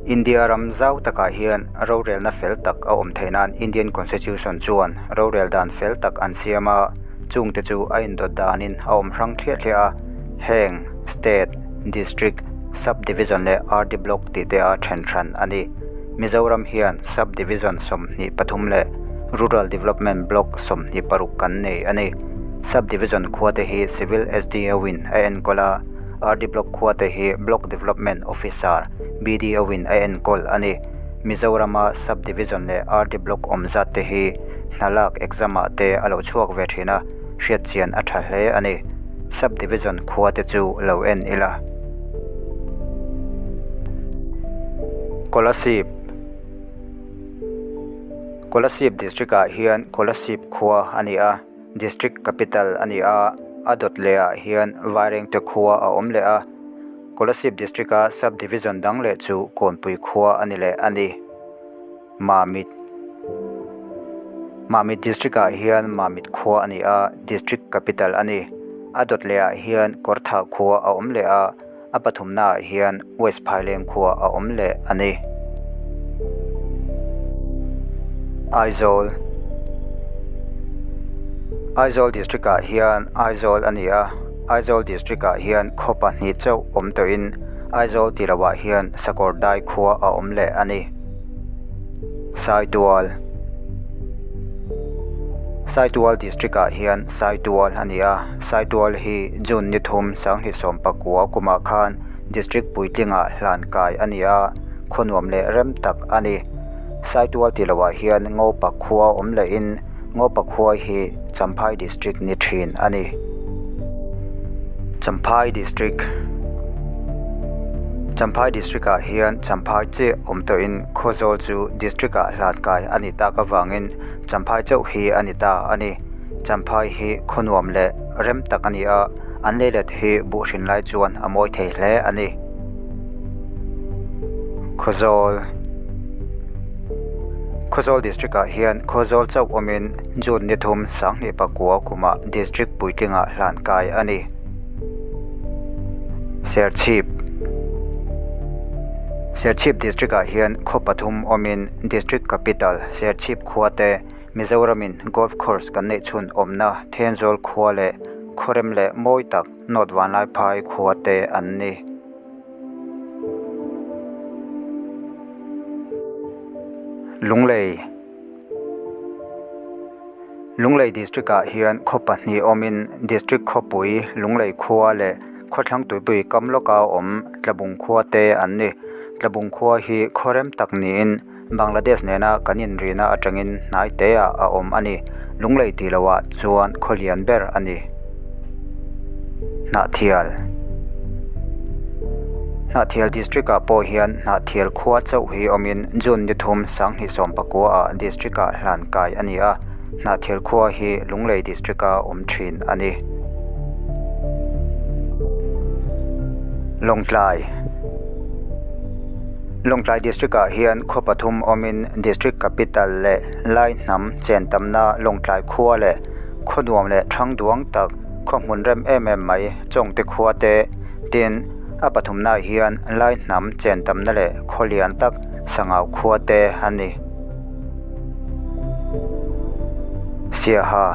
India ram zau takah hian rorelna fel tak a awm theih nan Indian Constitution chuan rorel dan fel tak an siam a, chungte chu a indawt danin a awm hrang thliah thliah a, heng State, District, Sub Division leh RD Block tih te a then hran a ni. Mizoram hian Sub Division 23 leh Rural Development Block 26 kan nei a ni. Sub Division khua te hi Civil SDO in a enkawl a, RD Block khua te hi Block Development Officer, BDO in a enkawl a ni. Mizorama Sub Division leh RD Block awm zat te hi hna lak exam ah te a lo chhuak ve thin a, hriat chian a tha hle a ni. Sub Division khua te chu lo en ila. Kolasib Kolasib District ah hian Kolasib khua a ni a, District Capital a ni a, a dawt leh ah hian Vairengte khua a awm leh a. Kolasib District a Sub Division dang leh chu Kawnpui khua a ni leh a ni. Mamit Mamit District ah hian Mamit khua a ni a, District Capital a ni. A dawt leh ah hian Kawrthah khua a awm leh a, a pathumna ah hian West Phaileng khua a awm leh a ni. Aizawl Aizawl District ah hian Aizawl a ni a, Aizawl District ah hian khaw pahnih chauh awm tawhin Aizawl tih loh ah hian Sakawrdai khua a awm leh a ni. Saitual Saitual District ah hian Saitual a ni a, Saitual hi June ni thum sanghnih sawm pakua kumah khan District puitlingah hlan kai a ni a, khaw nuam leh rem tak a ni. Saitual tih loh ah hian Ngopa khua awm lehin Ngopa khua hi Champhai District ni thin a ni. Champhai District Champhai District ah hian Champhai chiah awm tawhin Khawzawl chu District ah hlan kai a ni tak avangin Champhai chauh hi a ni ta a ni. Champhai hi khaw nuam leh rem tak a ni a, an leilet hi buh hrin lai chuan a mawi thei hle a ni. Khawzawl Khawzawl District ah hian Khawzawl chauh awmin June ni thum sanghnih pakua kumah District puitlingah hlan kai a ni. Serchhip Serchhip District ah hian khaw pathum awmin District Capital Serchhip khua te Mizoramin Golf Course kan neih chhun awmna Thenzawl khua leh Khawrem leh mawi tak North Vanlaiphai khua te an ni. Lunglei Lunglei District ah hian khaw pahnih awmin District khawpui Lunglei khua leh khawthlang tuipui kam lawka awm Tlabung khua te an ni. Tlabung khua hi khaw rem tak niin Bangladesh nena kan inrina atangin hnai te ah a awm a ni. Lunglei tih loh ah chuan khaw lian ber a ni. Hnahthial Hnahthial District ah pawh hian Hnahthial khua chauh hi awmin June ni thum sanghnih sawm pakua ah District ah hlan kai a ni a, Hnahthial khua hi Lunglei District a awm thin a ni. Lawngtlai Lawngtlai District ah hian khaw pathum awmin District Capital leh Lai hnam chen tamna Lawngtlai khua leh khaw nuam leh thang duang tak khaw hmun rem em em mai Chawngte khua te tin a pathumnaah hian Lai hnam chen tamna leh khaw lian tak Sangau khua te a ni. Siaha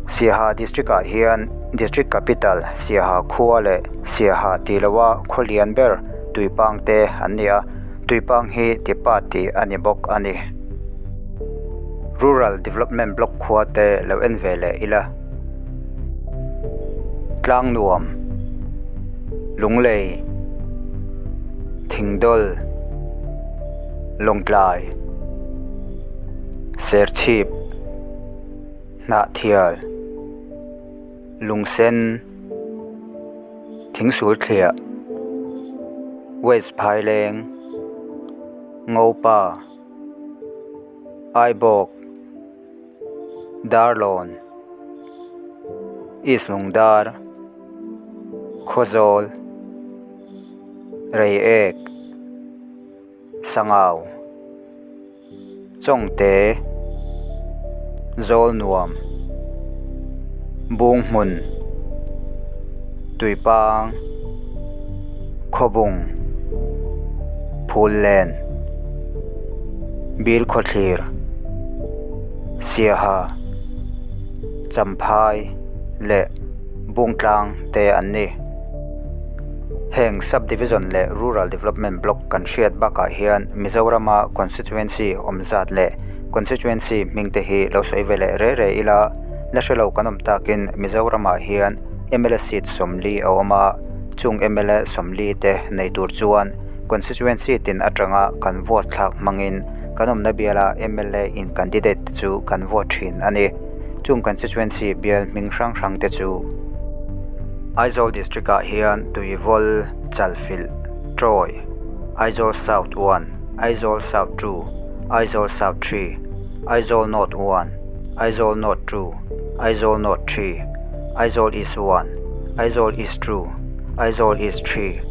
Siaha District ah hian District Capital Siaha khua leh Siaha tih loha khaw lian ber Tuipang te an ni a, Tuipang hi Tipa tih a ni bawk a ni. Rural Development Block khua te lo en ve leh ila. Tlangnuam Lunglei Thingdawl Lawngtlai Serchhip Hnahthial Lungsen Thingsulthliah West Phaileng Ngopa Aibawk Darlawn East Lungdar Khawzawl Reiek Sangau Chawngte Zawlnuam Bunghmun Tuipang Khawbung. Phullen, Bilkhawthlir, Siaha, Champhai leh Bungtlang te an ni. Heng Sub-Division leh Rural Development Block kan hriat bakah hian Mizorama Constituency awm zat leh Constituency hming te hi lo sawi ve leh re re ila, la hre lo kan awm takin Mizoramah hian mla seat 40 a awm a, chung mla 40 te nei tur chuan Constituency tin atanga kan vote thlak hmangin kan awmna biala mla in candidate te chu kan vote thin a ni. Chung constituency bial hming hrang hrang te chu Aizawl district ah hian Tuivawl, Chalfilh, Troy, Aizawl South 1, Aizawl South 2, Aizawl South 3, Aizawl North 1, Aizawl North 2, Aizawl North 3, Aizawl East 1, Aizawl East 2, Aizawl East 3,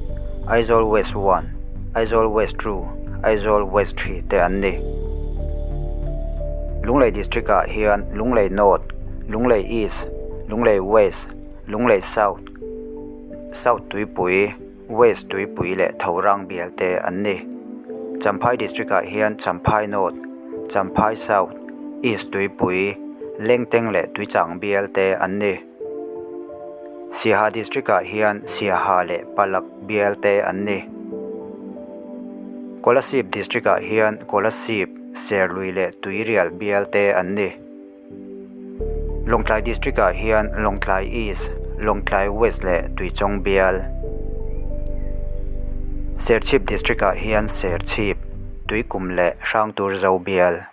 Aizawl West 1, Aizawl West 2, Aizawl West 3 te an ni. Lunglei District ah hian Lunglei North, Lunglei East, Lunglei West, Lunglei South, South Tuipui, West Tuipui leh Thorang bial te an ni. Champhai District ah hian Champhai North, Champhai South, East Tuipui, Lengteng leh Tuichang bial te an ni. Siaha District ah hian Siaha leh Palak bial te an ni. Kolasib District ah hian Kolasib, Serlui leh Tuirial bial te an ni. Lawngtlai District ah hian Lawngtlai East, Lawngtlai West leh Tuichawng bial. Serchhip District ah hian Serchhip, Tuikum leh Hrangturzo bial.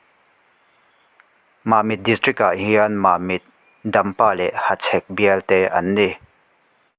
Mamit District ah hian Mamit, Dampa leh Hachhek bial te an ni.